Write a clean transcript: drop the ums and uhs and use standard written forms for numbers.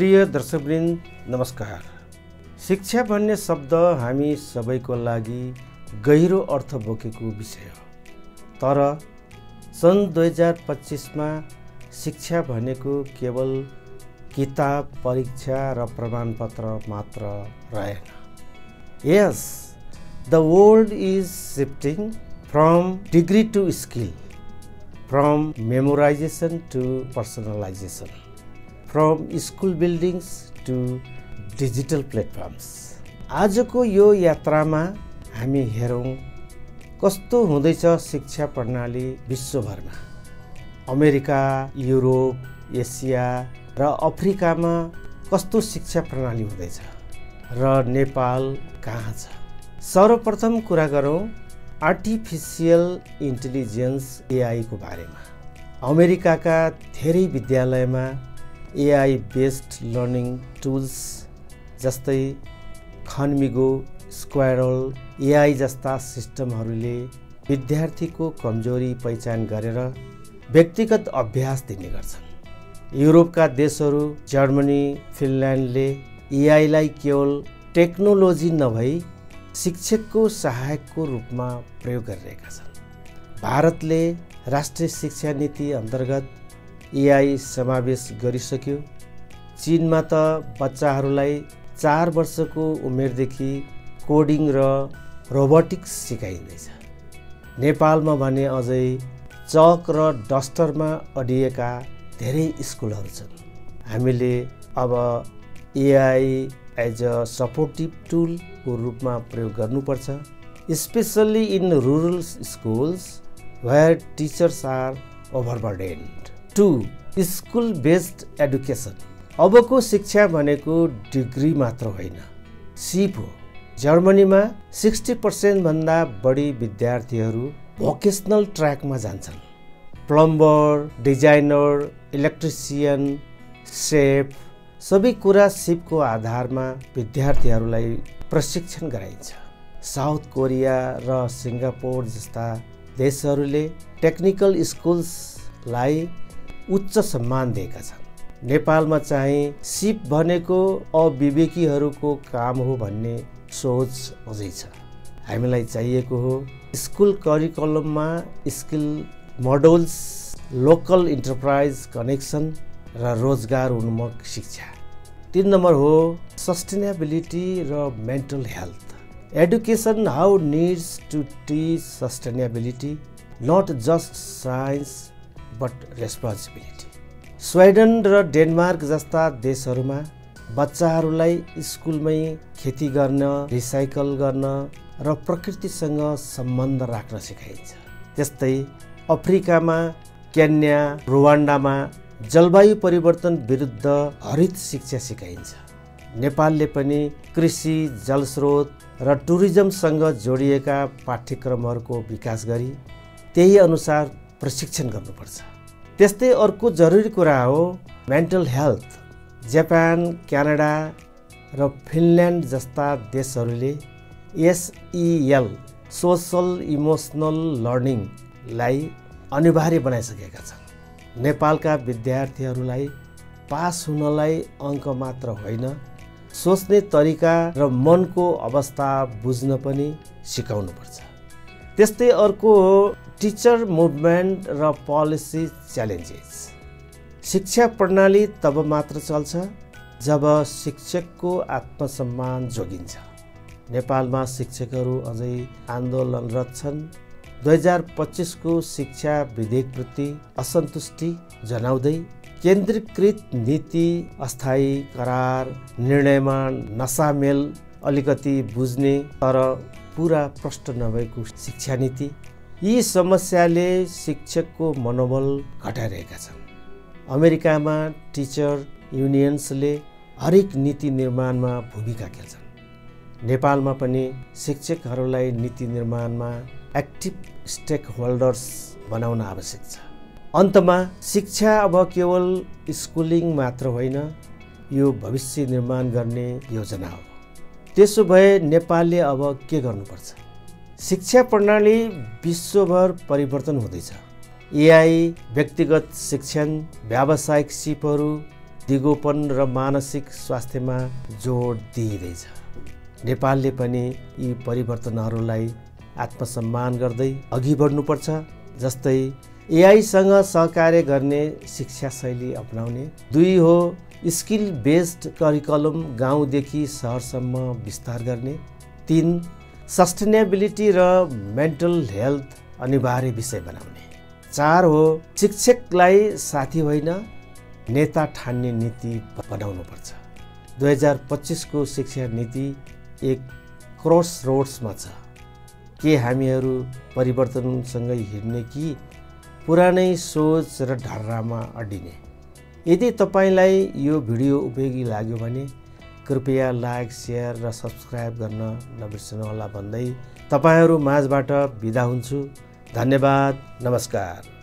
प्रिय दर्शकवृन्द नमस्कार। शिक्षा भन्ने शब्द हामी सबैको लागि गहिरो अर्थ बोकेको विषय हो। तर सन् 2025 मा शिक्षा भनेको केवल किताब, परीक्षा र प्रमाणपत्र मात्र रहेन। Yes, the world is shifting from degree to skill, from memorization to personalization, from school buildings to digital platforms. आजको यो यात्रामा हामी हेरौं कस्तो हुँदैछ शिक्षा प्रणाली विश्वभरमा। अमेरिका, युरोप, एसिया र अफ्रिकामा कस्तो शिक्षा प्रणाली हुँदैछ र नेपाल कहाँ छ। सर्वप्रथम कुरा गरौं आर्टिफिशियल इन्टेलिजेन्स एआई को बारेमा। अमेरिकाका धेरै विद्यालयमा एआई बेस्ड लर्निङ टुल्स जस्तै खनमिगो, स्क्वायरल, एआई जस्ता सिस्टमहरूले विद्यार्थीको कमजोरी पहिचान गरेर व्यक्तिगत अभ्यास दिने गर्छन्। युरोपका देशहरू जर्मनी, फिनल्यान्डले एआईलाई केवल टेक्नोलोजी नभई शिक्षकको सहायकको रूपमा प्रयोग गरिरहेका छन्। भारतले राष्ट्रिय शिक्षा नीति अन्तर्गत एआई समावेश गरिसक्यो। चीनमा त बच्चाहरूलाई 4 वर्षको उमेरदेखि कोडिङ र रोबोटिक्स सिकाइँदैछ। नेपालमा भने अझै चक र डस्टरमा अडिएका धेरै स्कुलहरू छन्। हामीले अब AI as a supportive tool को रूपमा प्रयोग गर्नुपर्छ, specially in rural schools where teachers are overburdened. 2. School based education. अबको शिक्षा भनेको डिग्री मात्र होइन, सिप हो। जर्मनीमा 60% भन्दा बढी विद्यार्थीहरू भोकेसनल ट्र्याकमा जान्छन्। प्लम्बर, डिजाइनर, इलेक्ट्रिसियन, सेफ सबै कुरा सिपको आधारमा विद्यार्थीहरूलाई प्रशिक्षण गराइन्छ। साउथ कोरिया र सिङ्गापुर जस्ता देशहरूले टेक्निकल स्कुल्सलाई उच्च सम्मान दिएका छन्। नेपालमा चाहिँ सिप भनेको अविवेकीहरूको काम हो भन्ने सोच अझै छ। हामीलाई चाहिएको हो स्कुल करिकुलममा skill models, local enterprise connection र रोजगार उन्मुख शिक्षा। 3 नम्बर हो सस्टेनेबिलिटी र mental health. Education how needs to teach sustainability, not just science but responsibility. Sweden र डेनमार्क जस्ता देशहरूमा बच्चाहरूलाई स्कुलमै खेती गर्न, रिसाइकल गर्न र प्रकृतिसँग सम्बन्ध राख्न सिकाइन्छ। त्यस्तै अफ्रिकामा केन्या, रुवान्डामा जलवायु परिवर्तन विरुद्ध हरित शिक्षा सिकाइन्छ। नेपालले पनि कृषि, जलस्रोत र टुरिज्मसँग जोडिएका पाठ्यक्रमहरूको विकास गरी त्यही अनुसार प्रशिक्षण गर्नुपर्छ। त्यस्तै अर्को जरुरी कुरा हो मेन्टल हेल्थ। जापान, क्यानाडा र फिनल्यान्ड जस्ता देशहरूले एसइएल सोसल इमोसनल लर्निङलाई अनिवार्य बनाइसकेका छन्। नेपालका विद्यार्थीहरूलाई पास हुनलाई अङ्क मात्र होइन, सोच्ने तरिका र मनको अवस्था बुझ्न पनि सिकाउनुपर्छ। त्यस्तै अर्को हो टिचर मुभमेन्ट र पोलिसी च्यालेन्जेस। शिक्षा प्रणाली तब मात्र चल्छ जब शिक्षकको आत्मसम्मान जोगिन्छ। नेपालमा शिक्षकहरू अझै आन्दोलनरत छन्। 2025 को शिक्षा विधेयकप्रति असन्तुष्टि जनाउँदै केन्द्रीकृत नीति, अस्थायी करार, निर्णयमा नसामेल, अलिकति बुझ्ने तर पुरा प्रष्ट नभएको शिक्षा नीति, यी समस्याले शिक्षकको मनोबल घटाइरहेका छन्। अमेरिकामा टिचर युनियन्सले हरेक नीति निर्माणमा भूमिका खेल्छन्। नेपालमा पनि शिक्षकहरूलाई नीति निर्माणमा एक्टिभ स्टेक होल्डर्स बनाउन आवश्यक छ। अन्तमा शिक्षा अब केवल स्कुलिङ मात्र होइन, यो भविष्य निर्माण गर्ने योजना हो। त्यसो भए नेपालले अब के गर्नुपर्छ? शिक्षा प्रणाली विश्वभर परिवर्तन हुँदैछ। एआई, व्यक्तिगत शिक्षण, व्यावसायिक सिपहरू, दिगोपन र मानसिक स्वास्थ्यमा जोड दिइँदैछ। नेपालले पनि यी परिवर्तनहरूलाई आत्मसम्मान गर्दै अघि बढ्नुपर्छ। जस्तै एआईसँग सहकार्य गर्ने शिक्षा शैली अपनाउने। 2 हो स्किल बेस्ड करिकुलम गाउँदेखि सहरसम्म विस्तार गर्ने। 3 सस्टेनेबिलिटी र मेन्टल हेल्थ अनिवार्य विषय बनाउने। 4 हो शिक्षकलाई साथी होइन नेता ठान्ने नीति बनाउनुपर्छ। 2025 को शिक्षा नीति एक क्रस रोड्समा छ। के हामीहरू परिवर्तनसँगै हिँड्ने कि पुरानै सोच र ढर्रामा अडिने? यदि तपाईँलाई यो भिडियो उपयोगी लाग्यो भने कृपया लाइक, सेयर र सब्स्क्राइब गर्न नबिर्सनुहोला भन्दै तपाईँहरू माझबाट बिदा हुन्छु। धन्यवाद। नमस्कार।